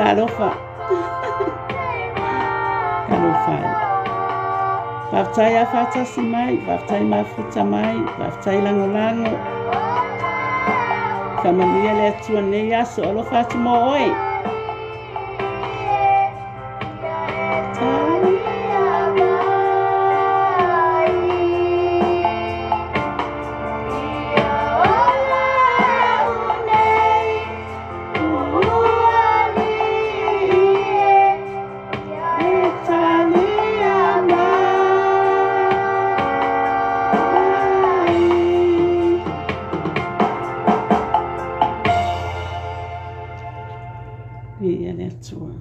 Talofa. Talofa e. Faafetai a faatasi mai, faafetai mafuta mai, faafetai lagolago. Faamanuia le Atua nei aso, alofa atu mo oe. Viia le Atua.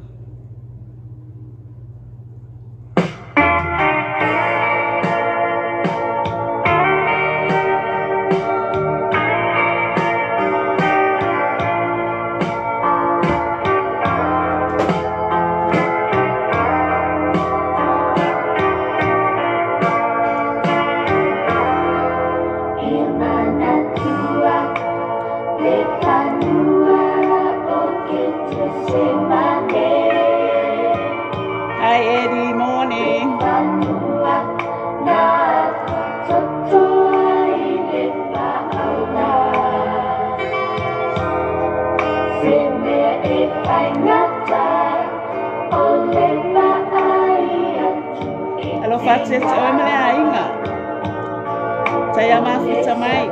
Hi Eddie, morning. Alofa atu ia te oe ma le aiga. Tai a mafuta mai.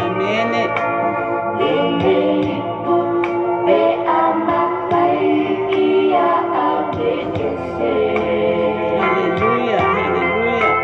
Amene. Hallelujah, hallelujah.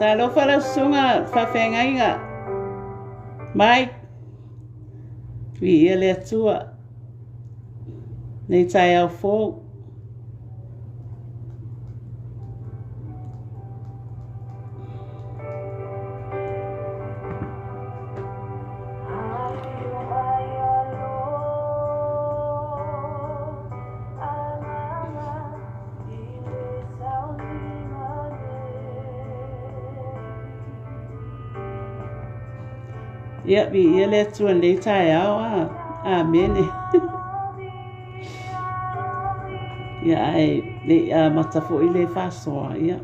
Talofa lau susuga faafeagaiga. Mike. Viia le Atua. Nei taeao fou. Ia, viia le Atua i lenei taeao a. Amene. Ia, ae le i amata foi le faasoa, ia,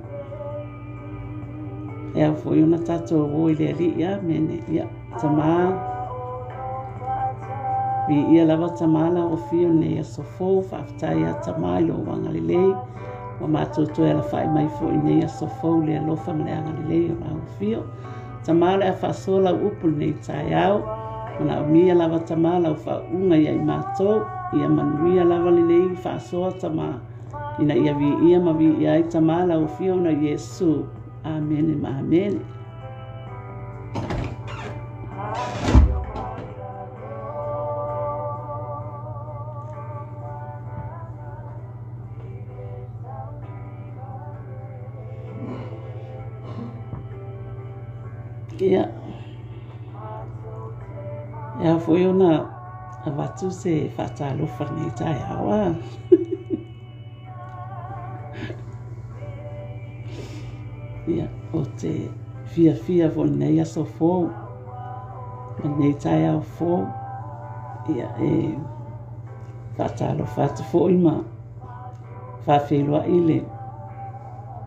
e ao foi ona tatou o i le Alii. Amene. Ia, Tama, viia lava Tama lau afio i lenei aso fou. Faafetai ia Tama i lou agalelei. Ua matou toe alafai mai foi i lenei aso fou i le alofa ma le agalelei o lau afio. Tama o le a faasoa lau upu i lenei taeao. Manaomia lava Tama lau faauuga ia i matou. Ia manuia lava lenei faasoa Tama, ina ia viia ma viia ai Tama lau afio ona o Iesu. Amene ma amene. Ia, e ao foi ona avatu se faatalofa i lenei taeao a. Ia, ou te fiafia foi i lenei aso fou, ma lenei taeao fou. Ia, e faatalofa atu foi ma faafeiloai le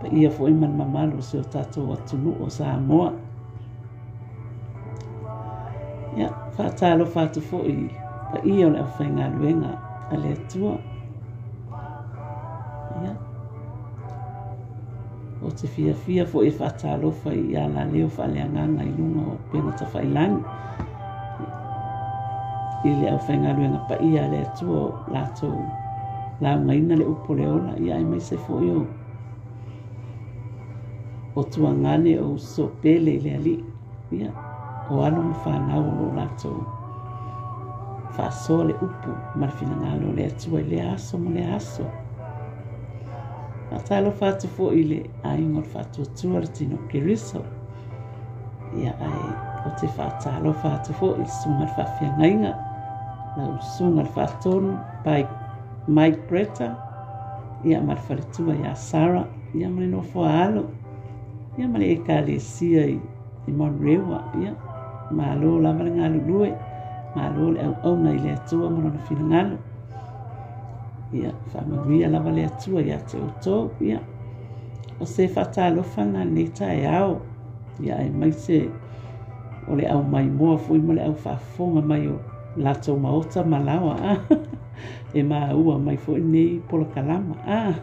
paia foi ma le mamalu o si o tatou atunuu o Samoa. Ia, faatalofa atu foi i paia o le aufaigaluega a le Atua. Ia, ou te fiafia foi e faatalofa i alaleo faaleagaga i luga o upega tafailagi i le aufaigaluega paia a le Atua o latou laugaina le upu o le ola, ia aemaise foi o o tuagane o uso pele i le Alii, ia, o alo ma fanau o lo o latou faasoa le upu ma le finagalo o le Atua i lea aso ma lea aso. Faatalofa atu foi i le aiga o le Faatuatua le Tino Keriso. Ia, ae ou te faatalofa atu foi i le susuga i le Faafeagaiga, lau susuga i le Faatonu, Mike Bretta, ia ma le faletua ia Sarah, ia ma le nofo a alo, ia ma le Ekalesia i, i Manurewa, ia, malo lava le galulue, malo le auauna i le Atua ma lona finagalo. Ia, faamanuia lava le Atua ia te outou, ia, o se faatalofa lena i lenei taeao, ia aemaise o le au maimoa foi ma le au faafofoga mai o latou maota ma laoa, e maua mai foi lenei polokalama. Ah.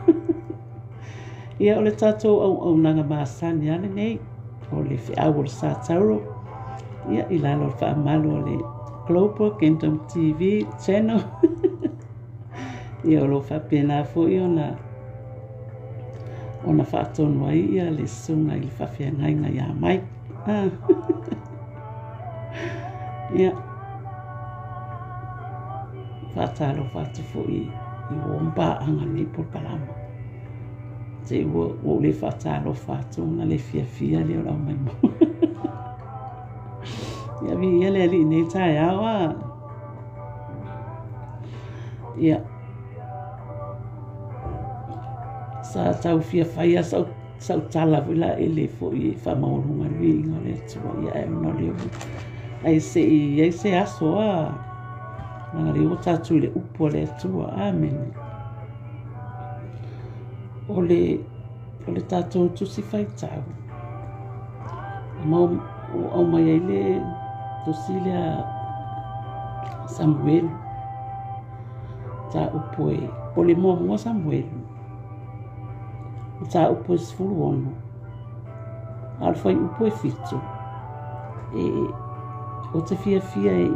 Ia, o le tatou auaunaga masani lava lenei, o le feau o le Sa Tauro, ia, i lalo o le faamalu o le Global Kingdom TV Channel. Ia, o lo o faapena foi ona ona faatonu ai ia le susuga i le faafeagaiga ia Mike. Ah. Ia, faatalofa atu foi i uo ma paaga i lenei polokalama. Te ua ou le faatalofa atu ona le fiafia lea o le aumaimoa. Ia, viia le Alii i lenei taeao a. Ia, sa tau fia fai lava sau sau tala foi la ele foi e faamaualuga le viiga o le Atua, ia ae ona o lea ua ae se i i ai se aso a, leaga o lea ua tatou i le upu a le Atua. Amene. O le, o le tatou tusi faitau, ua aumai ai le tusi lea Samuelu, mataupu e, o le muamua Samuelu, mataupu e 16, a o le fuaiupu e 7, e, ou te fiafia e,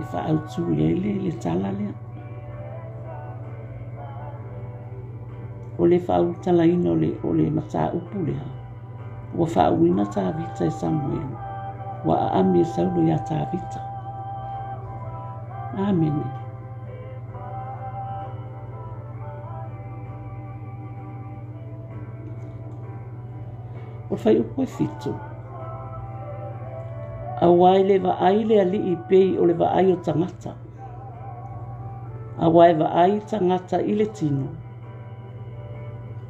e faaautu i ai le, le tala lea. O le faaulutalaina o le, o le mataupu lea, Ua faauuina Tavita e Samuelu, ua aami e Saulo iā Tavita. Amene. O le fuaiupu e fitu. Aua e le vaai le Alii pei o le vaai o tagata. Aua e vaai tagata i le tino,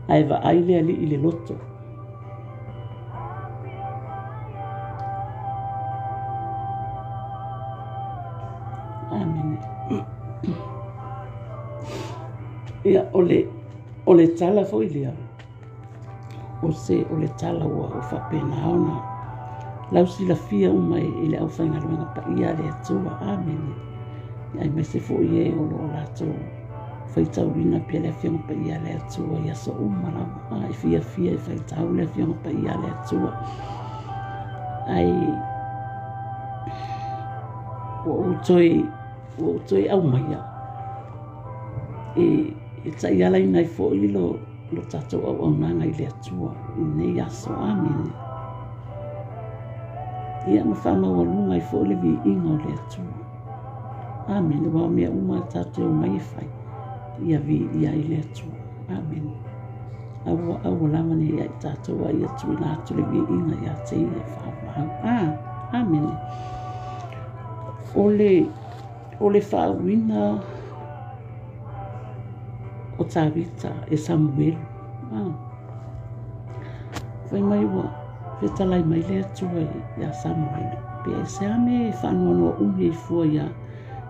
ae vaai le Alii i le loto. Amene. Ia, o le, o le tala foi lea, o se o le tala ua faapena ona lausilafia uma i le aufaigaluega paia a le Atua. Amene. Aemaise foi e o lo o latou faitauina pea le Afioga Paia a le Atua i aso uma lava. A e fiafia e faitau le Afioga Paia a le Atua. Ai ua ou toe ua ou toe aumaia e e taialaina ai foi lo lo tatou auaunaga i le Atua i lenei aso. Amene. Ia ma faamaualuga ai foi le viiga o le Atua. Amene. Aua o mea uma tatou te omai e fai, ia viia ai le Atua. Amene. Aua, aua lava ne i ia i tatou, a ia tuuina atu le viiga ia te ia e faavavau. Ah, amene. O le, o le faauuina o Tavita e Samuelu. Ah. Fai mai ua fetalai mai le Atua iā Samuelu, pe aisea mea e faanoanoa umi ai fua iā,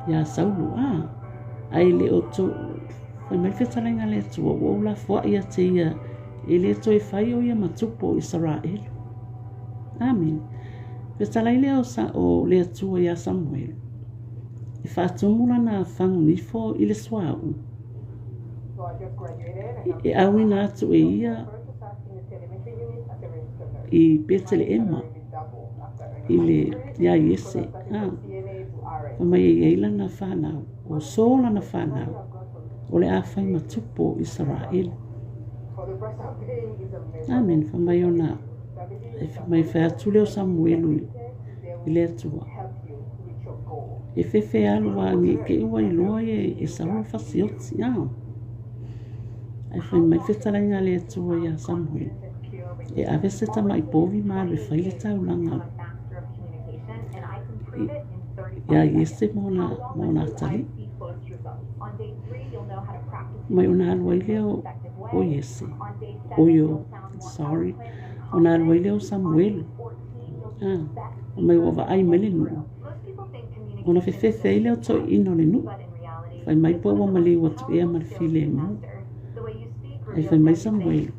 iā Saulo, a, ae le o to, fai mai le fetalaiga a le Atua, ua ou lafoai ia te ia, e le toe fai o ia ma tupu o Isaraelu. Amene. Fetalai lea o, sa, o le Atua iā Samuelu, e faatumu lana fagunifo i le suauu, e auina atu e ia i Peteleema i le iā Iese, a, fai mai e i ai lana fanau, o So lana fanau, o le a fai ma tupu o Isaraelu. Amen. Fai mai ona, e fai mai fai atu lea o Samuelu i le Atua. E fefe alu a ne i te i ua iloa e, e Saulo fasioti, a. Ae fai mai fetalaiga a le Atua iā Samuelu, e ave se tamai povi ma alu e fai le taulaga iā Iese ma ona, ma ona atalii. Mai ona alu ai lea o, o Iese, oi o, sorry, ona alu ai lea o Samuelu. Ah, mai ua vaai mai le nuu. Ona fefefe ai lea o toeaiina o le nuu. Fai mai po ua maliu atu ea ma le filemu. Ae fai mai Samuelu.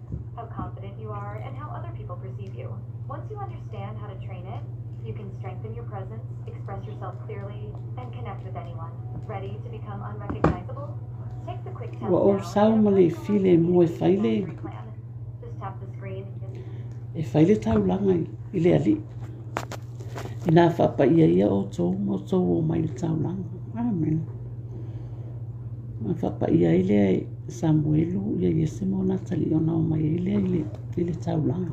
Ua ou sau ma le filemu e fai le e fai le taulaga i le alii. Inā faapaia ia outou ma outou o mai i le taulaga. Amen. Na faapaia ai lea e Samuelu ia Iese ma ona atalii ona o mai ai lea i le, i le taulaga.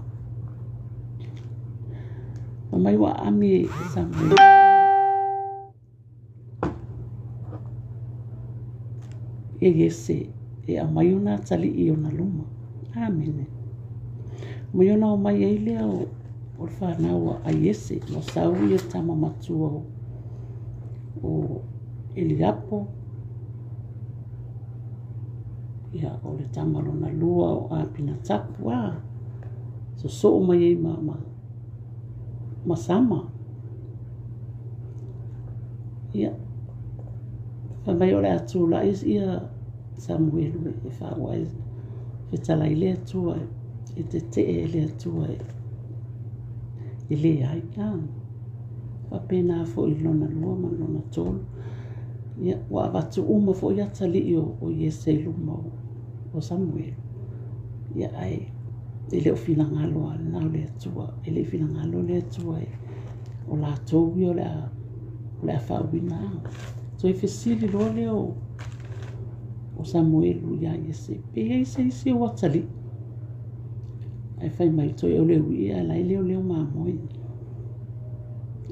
Fai mai ua aami e Samuelu. E Iese e aumai ona atalii i ona luma. Amene. Mai ona omai ai lea o, o le fanau a Iese, ua sau ia tama matua o, o Eliapo, ia o le tama lona lua o Apinatapu, a, sosoo mai ai ma, ma, ma Sama. Ia, fai mai o le a tulai ia Samuelu e faaua ai fetalai le Atua e tetee e le Atua e leai. A, faapena foi i lona lua ma lona tolu. Ia, ua avatu uma foi atalii o, o Iese i luma o, o Samuelu. Ia, ae e le o finagalo lava lena o le Atua. E le i finagalo le Atua e o latou ia o le a, o le a faauuina. Toe fesili loa lea o, o Samuelu iā Iese, pe i ai se isi o atalii? Ae fai mai toe o le uii ae la e leoleo mamoe.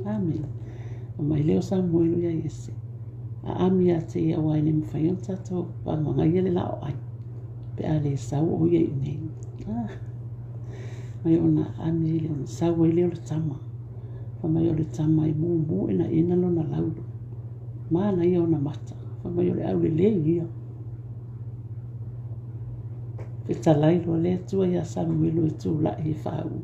Amene. Fai mai lea o Samuelu ia Iese, Aami ia te ia aua e le mafai ona tatou faamagaia le laoai pe a le sau o ia i inei. Ah. Mai ona aami ai lea, ona sau ai lea o le tama. Fai mai o le tama e mumu enaena lona laulo. Manaia ona mata. Fai mai o le aulelei ia. Fetalai loa le Atua iā Samuelu e tulai e faauu.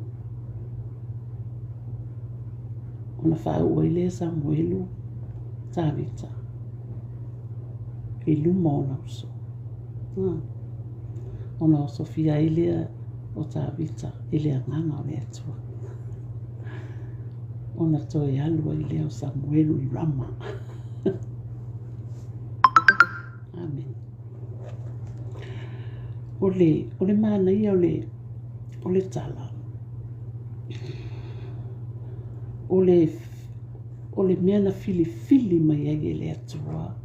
Ona faauu ai lea e Samuelu Tavita i luma o ona uso. Ona osofia ai lea o Tavita i le agaga o le Atua. Ona toe alu ai lea o Samuelu i Rama. Amene. O le, o le manaia o le, o le tala, o le, o le mea na filifili mai ai e le Atua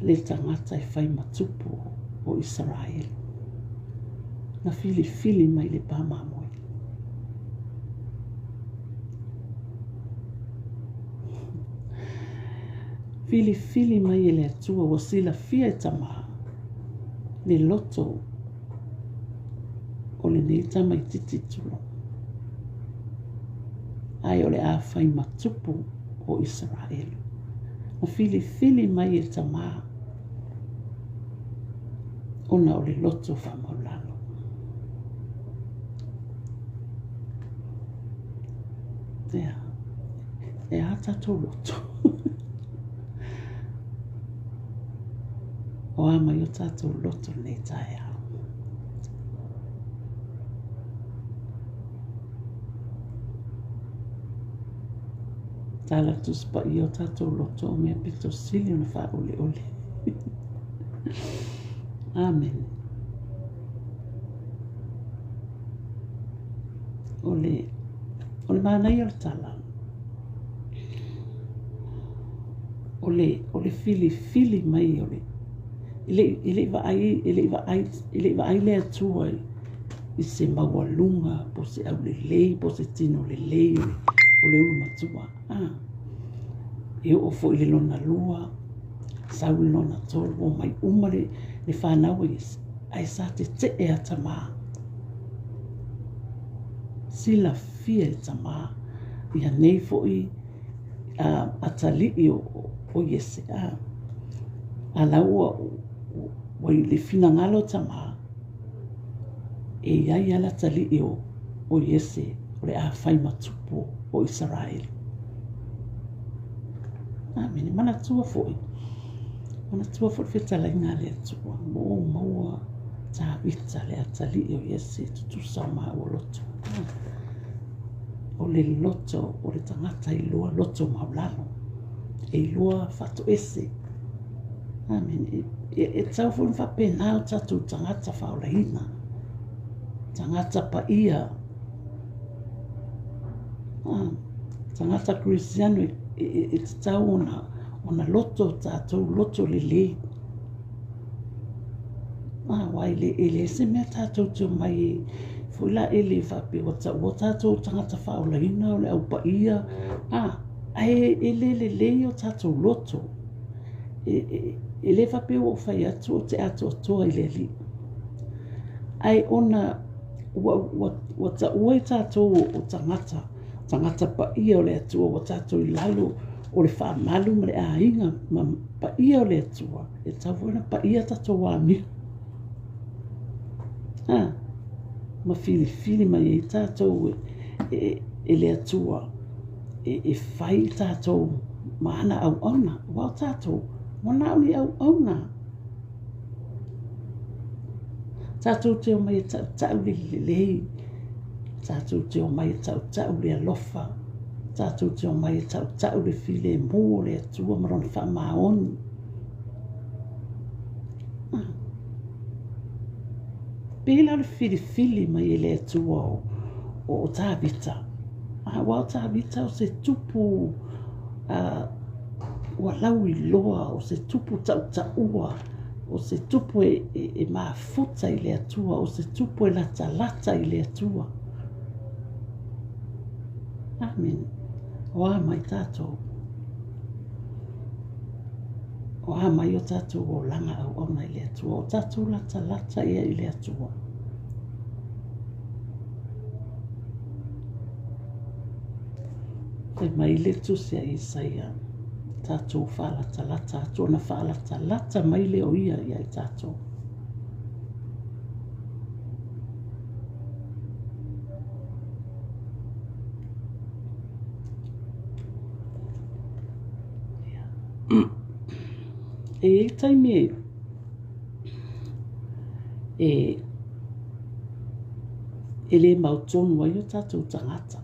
le tagata e fai ma tupu o Isaraelu. Na filifili mai le pa mamoe. Filifili mai e le Atua ua silafia e Tama le loto o lenei tamaititi tulou, ae o le a fai ma tupu o Isaraelu. Na filifili mai e Tama ona o le loto faamaulalo. Ea, e a tatou loto? O a mai o tatou loto lenei taeao? Tala Tusi Paia o tatou loto o mea pito sili ona faaoleole. Amene. O le, o le manaia o le tala, o le, o le filifili mai o le, e le, e le i vaai, e le i vaai, e le i vaai le Atua i, i se maualuga, po o se aulelei, po o se tino lelei o le, o le ulu matua. Ah, e oo foi i le lona lua, sau le lona tolu, omai uma le, le fanau a Iese, ae sa tetee a Tamā. Silafia e Tamā ia nei foi atalii o Iese, a, a la ua, ua i le finagalo o Tamā, e i ai lava le atalii o Iese o le a fai ma tupu o Isaraelu. Amene. Manatua foi, manatua foi le fetalaiga a le Atua, ua ou maua Tavita le atalii o Iese e tutusa o maua loto. O le loto o le tagata e iloa loto maulalo, e iloa faatoese. Amene. E tatau foi ona faapena o tatou tagata faaolaina, tagata paia, Tagata Kerisiano e tatau ona loto tatou loto lelei. Aua e leai se mea tatou te omai ai foi la e le faapea ua taua tatou tagata faaolaina o le Au Paia, ae e le lelei o tatou loto. E le faapea ua ou fai atu ou te atoatoa i le Alii, ae ona Ua taua i tatou o tagata, tagata paia o le Atua, ua tatou i lalo o le faamalu ma le aiga ma paia o le Atua, e tatau foi ona paia tatou amio. Ha, ma filifili mai ai tatou e le Atua e fai i tatou ma ana auauna. Aua o tatou, ua na o ni auauna. Tatou te omai e tautau le lelei, tatou te omai e tautau le alofa, tatou te omai e tautau le filemu o le Atua ma Lona faamaoni. Ah. Pei la o le filifili mai e le Atua o Tavita. Ah, aua o Tavita o se tupu ua lauiloa, o se tupu tautaua. O se tupu e, e, e mafuta i le Atua, o se tupu e latalata i le Atua. Amen. O a mai tātou? O a mai o tātou olaga auauna i le Atua? O tātou latalata ia i le Atua. Fai mai le tusi a Isaia, tātou whaalatalata atu, ona whaalatalata mai lea o ia ia i tātou. E i ai taimi e, e, e lē mau tonu ai o tātou tagata.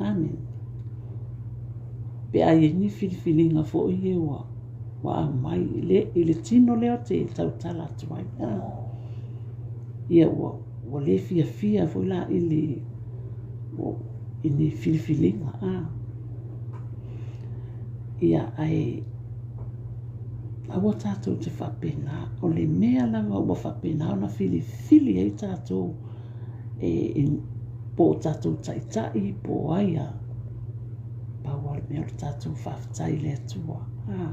Amen. Pe a i ai ni filifiliga foi e ua, ua aumai i le, i le tino lea ou te tautala atu ai. Ah. Ia ua, ua lē fiafia foi la i le, ua, i ni filifiliga. Ah. Ia, ae aua tātou te faapena. O le mea lava ua faapena ona filifili ai tātou e, e, po o tātou taitai, po o ai a. Pau lava le mea o le tātou faafetai i le Atua. A,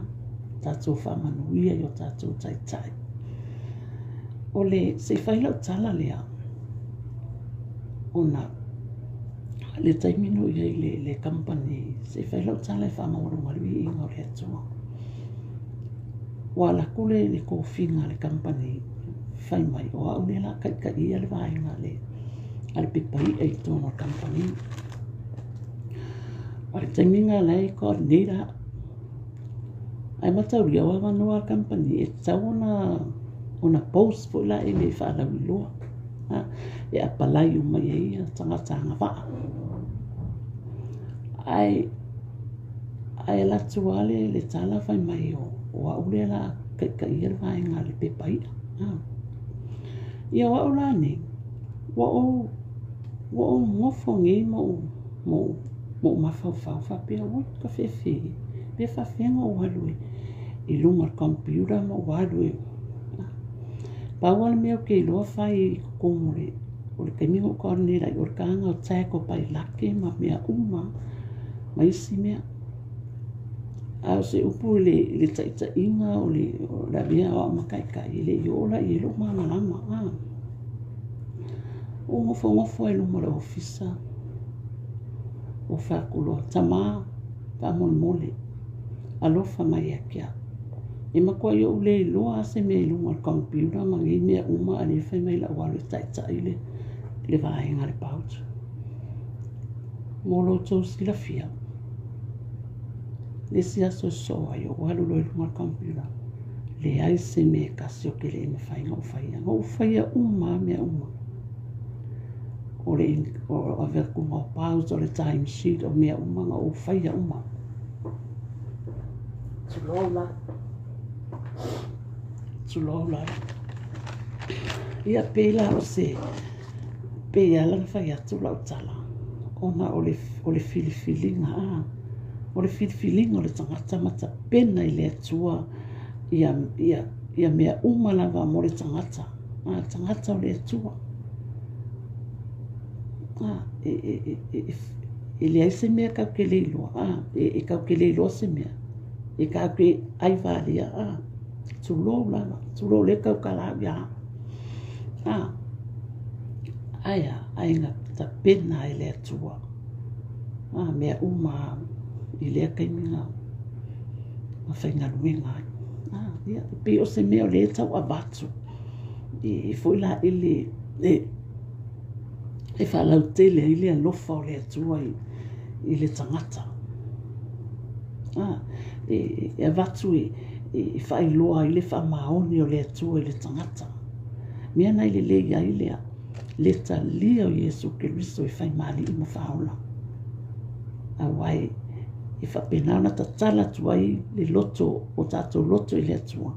tātou faamanuia i o tātou taitai. O le, se i fai lau tala lea, ona le taimi na ou i ai i le company, se i fai lau tala e faamaualuga ai le viiga o le Atua. Ua alu atu le, le tofiga a le company fai mai, o au lea o le a taitaia le vaega a le, a le pepa i'a i totonu o le company. O le taimi lena o la e coordinator au. Ae mataulia, o avanoa a le company e tatau ona, ona post foi la ele faalauiloa. E apalai uma i ai ia tagata agavaa. Ae, ae alu atu lava le, le tala fai mai o, o au lea o le a taitaia le vaega a le pepa i'a. Ia o au la nei, ua ou, ua ou nofo nei ma ou, ma ou, ma ou mafaufau faapea, oi ka fefe, pe faafefea ona ou alu i luga o le computer ma ou alu e Pau lava le mea ou te iloa fai i totonu o le, o le taimi na ou coordinate ai, o le taga o tag o pailate ma mea uma ma isi mea. A o se upu i le, i le taitaiga o le, o le avea o au ma taitai, e le i oo la i ai lou malamalama. A. Ua nofonofo lava i luma o le ofisa, ua fai atu loa, Tama, faamolemole, alofa mai ia te au. E matuai ou le iloa lava se mea i luga o le computer ma nei mea uma a o lea e fai mai lau alu e taitai le, le vaega a le pouch. Mo lo outou silafia, le isi aso e sosoo ai, ou alu loa i luga o le computer, leai se mea e tasi ou te le i mafai ona ou faia. Na ou faia uma lava mea uma. O le o ave atu o pouch, o le time sheet, o mea uma na ou faia uma. Tulou la. Tulou la. Ia pei la o se, pei lava na fai atu lau tala, ona o le, o le filifiliga, a, o le filifiliga o le tagata ma tapena i le Atua ia, ia, ia mea uma lava mo le tagata, a, le tagata o le Atua. A, e, e, e, e, e leai se mea tatou te le iloa, a, e, e tatou te le iloa se mea, e tatou te ai valia, a, tulou lava, tulou lea tautala au ia au. A, ae a, ae na tapena e le Atua, a, mea uma i lea taimi na, na faigaluega ai. A, ia, e pei o se mea o lea e tau avatu, e, e foi la i le, e, e faalautele ai le alofa o le Atua i, i le tagata. A, e, e avatu e, e faailoa ai le faamaoni o le Atua i le tagata. Mea na i lelei ai lea, le talia o Iesu Keriso e fai ma Alii ma Faaola. Aua e, e faapena ona tatala atu ai le loto o tatou loto i le Atua,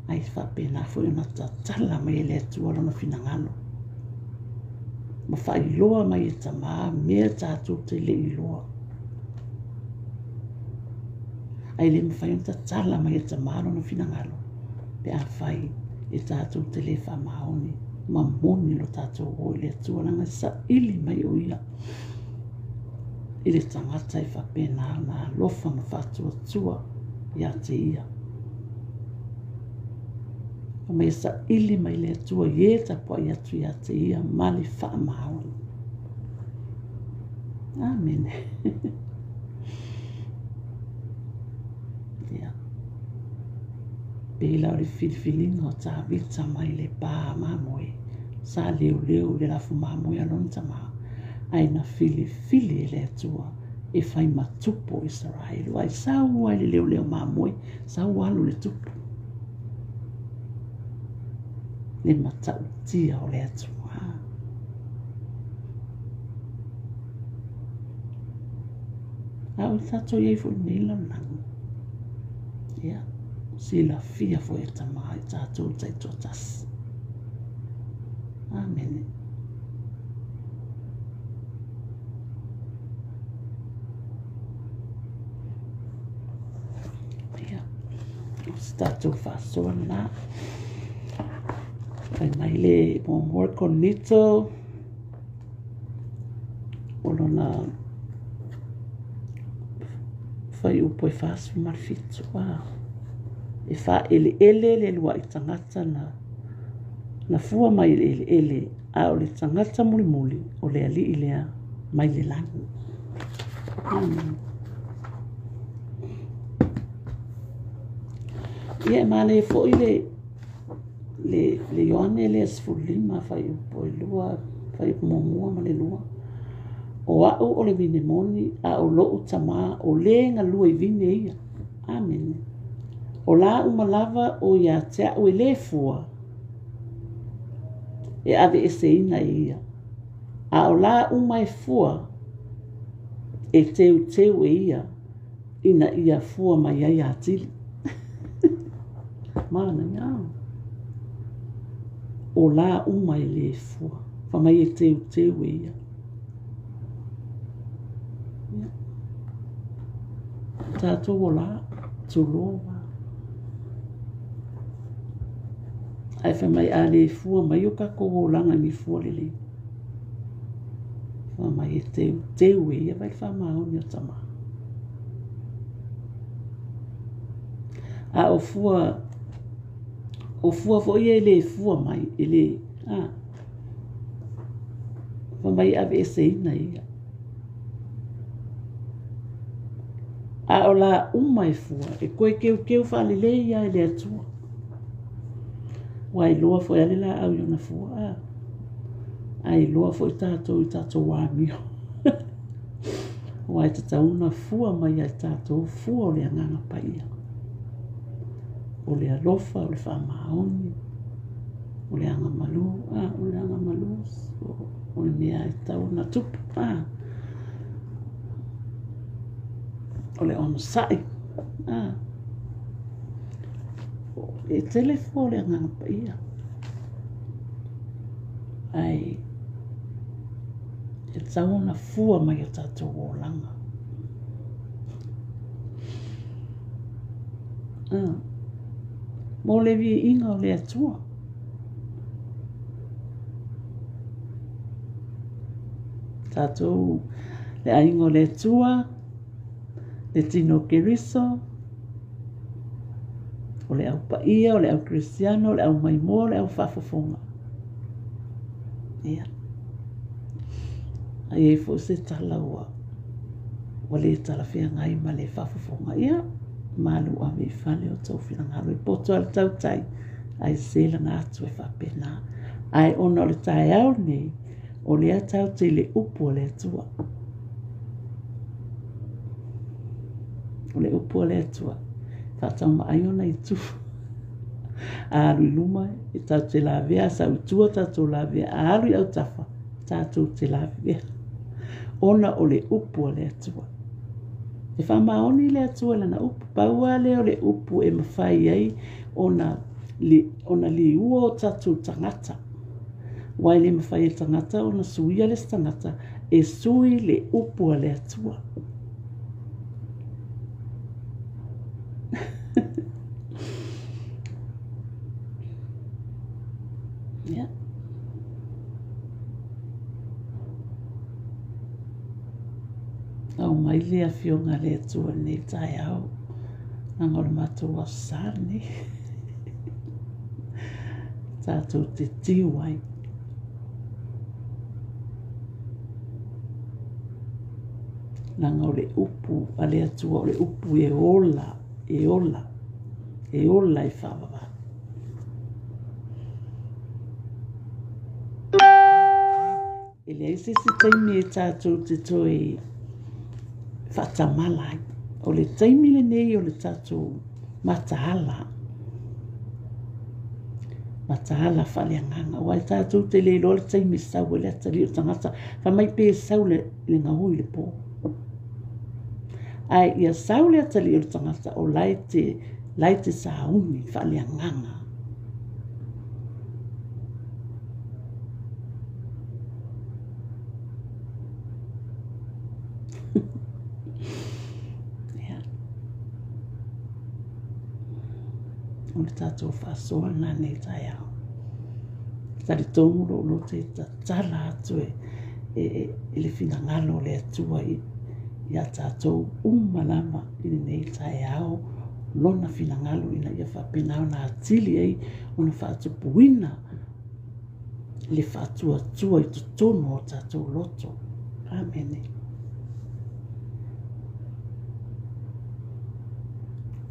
ae faapena foi ona tatala mai e le Atua lona finagalo. Ma faailoa mai e Tamā mea tatou te le i iloa. Ae le mafai ona tatala mai e Tamā lona finagalo. Pe afai e tatou te le faamaoni ma moni lo tatou o i le Atua, leaga e saili mai o Ia i le tagata e faapena ona alofa ma faatuatua ia te Ia. Fai mai e saili mai le Atua i e tapuai atu ia te Ia ma le faamaoni. Amene. Ia. Pei la o le filifiliga o Tavita mai le pa mamoe, sa leoleo i le lafo mamoe a lona tama, ae na filifili e le Atua e fai ma tupu o Isaraelu. Aua e sau lava i le leoleo mamoe, sau alu i le tupu. Le matautia o le Atua. A o tatou i ai foi i lenei lalolagi, ia, silafia foi e Tama i tatou taitoatasi. Amene. Ia, o se tatou faasoa lena. Fai mai le muamua Korinito o lona fuaiupu e 47, a. E faaeleele le uluai tagata na, na fua mai i le eleele, a o le tagata mulimuli, o le alii lea mai le lagi. Amen. Ia e manaia foi le le, le Ioane lea 15 fuaiupu e 2, fuaiupu muamua ma le 2. O au o le vine moni, a o lo'u Tama o le galue i vine ia. Amene. O la uma lava o ia te a'u e lē fua, e aveeseina e ia. A o la uma e fua, e teuteu e ia, ina ia fua mai ai atili. Manaia. O la uma e lē fua, fai mai e teuteu e ia. Ia. Tatou o la, tulou. Ae fai mai a le fua mai o tatou olaga i ni fua lelei. Fai mai e teuteu e ia vaai le faamaoni o Tama. A o fua, o fua foi ia e le fua mai, e le, a, fai mai e aveeseina e ia. A o la uma e fua, e toe teuteu faalelei lava e le Atua. Ua iloa foi lava le laau i ona fua, a, a iloa foi tatou i tatou amio. Aua e tatau ona fua mai ia i tatou fua o le Agaga Paia, o le alofa, o le faamaoni, o le agamalu, a, o le agamalu, o le mea e tatau ona tupu, a, o le onosai, a, e tele fua o le Agaga Paia. Ae e tatau ona fua mai o tatou olaga. Ah, mo le viiga o le Atua. Tatou le aiga o le Atua, le tino o Keriso, o le au paia, o le au Keristiano, o le au maimoa, o le au faafofoga. Ia. A i ai foi se tala ua, ua le talafeagai ma le faafofoga, ia, malu ave i fale o tou finagalo e poto lava le tautai, ae se lana atu e faapena. Ae ona o le taeao lenei, o lea tatou te i le upu a le Atua. O le upu a le Atua, faataumaai ona itu. A alu i luma, e tatou te lavea, a sau i tua, tatou lavea, a alu i autafa, tatou te lavea. Ona o le upu a le Atua. E faamaoni le Atua i lana upu. Pau lava lea o le upu e mafai ai ona, li, ona liua o tatou tagata. Aua e le mafai e le tagata ona suia le isi tagata, e sui le upu a le Atua. Aumai le Afioga a le Atua i lenei taeao, leaga o le matou Aso Sa lenei. Tatou te tiu ai. Leaga o le upu a le Atua, o le upu e ola, e ola, e ola e faavavau. E leai se isi taimi e tatou te toe faatamala ai. O le taimi lenei o le tatou mataala, mataala faaleagaga, aua e tatou te le iloa le taimi e sau ai le atalii o le tagata, fai mai pe sau le gaui i le po. Ae ia sau le atalii o le tagata o la e te, la e te sauni faaleagaga. Ia. O le tatou faasoa lena nei taeao. Talitonu lou loto e tatala atu e, e, e, i le finagalo o le Atua i, iā tatou uma lava i lenei taeao lona finagalo ina ia faapena ona atili ai ona faatupuina le faatuatua i totonu o tatou loto. Amene.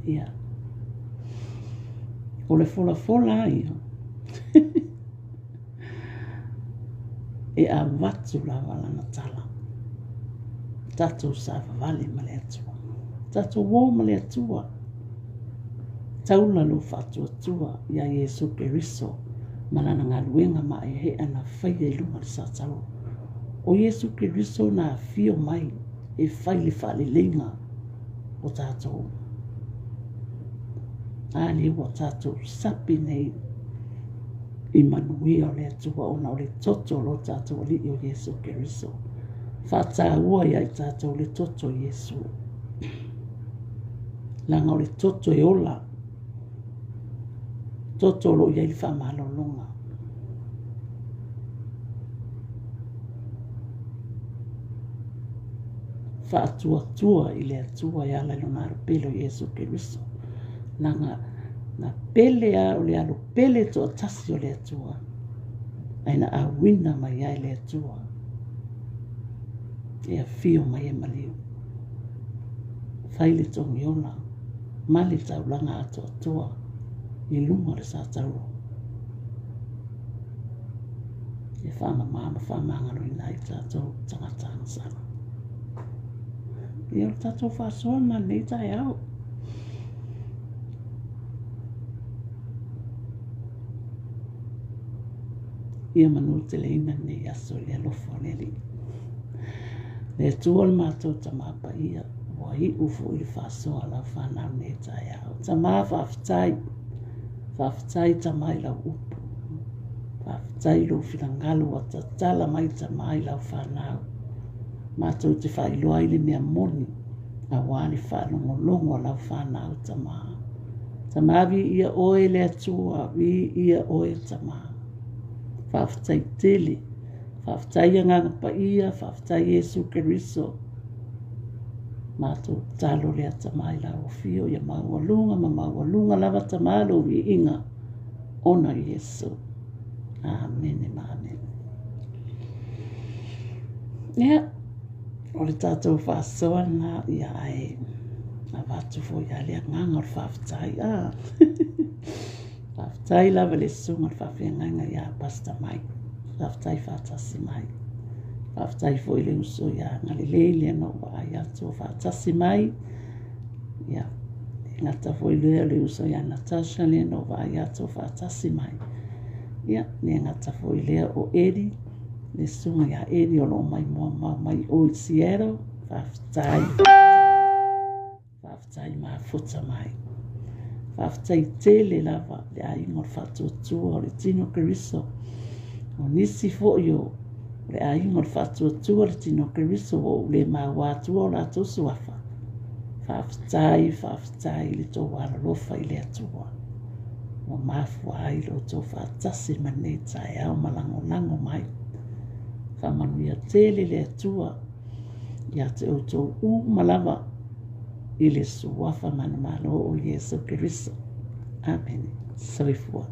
Ia. O le folafola a ia. E avatu lava lana tala. Tatou savavali ma le Atua. Tatou o ma le Atua. Taula lou faatuatua iā Iesu Keriso ma Lana galuega maeaea na faia i luga o le satauro. O Iesu Keriso na afio mai e fai le faaleleiga o tatou. A lea ua tatou sapi nei i manuia o le Atua ona o le toto o lo tatou Alii o Iesu Keriso. Faataua ia i tatou le toto o Iesu. Leaga o le toto e ola, toto o lo o i ai le faamalologa. Faatuatua i le Atua e ala i lona alo pele o Iesu Keriso. Leaga na pele a o le alo pele toatasi o le Atua, ae na auina mai ai le Atua e afio mai e maliu. Fai le togiola ma le taulaga atoatoa i luga o le satauro e faamama ma faamagaloina ai tatou tagata agasala. Ia o le tatou faasoa ma lenei taeao. Ia manuteleina lenei aso i le alofa o le Alii. Le Atua le matou Tama Paia, ua iu foi le faasoa a lau fanau nei taeao. Tama faafetai, faafetai Tama i lau upu, faafetai i lou finagalo ua tatala mai Tama i lau fanau. Matou te faailoa ai le mea moni aua le faalogologo a lau fanau Tama. Tama viia oe le Atua, viia oe Tama. Faafetai tele. Faafetai Agaga Paia, faafetai Iesu Keriso. Matou tatalo lea Tama i lau afio ia maualuga ma maualuga lava Tama lou viiga ona o Iesu. Amene ma amene. Ia, o le tatou faasoa lena, ia ae avatu foi lava le agaga o le faafetai. Ah. Faafetai lava i le Susuga i le Faafeagaiga ia Pastor Mike. Faafetai faatasi mai. Faafetai foi i le uso ia Galilei lea na ou vaai atu o faatasi mai. Ia, e gata foi lea o le uso ia Natasha lea na ou vaai atu o faatasi mai. Ia, le gata foi lea o Eddie, le susuga ia Eddie o lo o mai moamao mai o i Seattle. Faafetai. Faafetai mafuta mai. Faafetai tele lava le aiga o le faatuatua o le tino Keriso. O nisi foi o le aiga o le faatuatua le tino Keriso ua ou le maua atua o latou suafa. Faafetai, faafetai i le tou alolofa i le Atua. Ua mafua ai lo outou faatasi ma lenei taeao ma lagolago mai. Faamanuia tele le Atua. Ia te outou uma lava i le Suafa manumalo o Iesu Keriso. Amene. Soifua.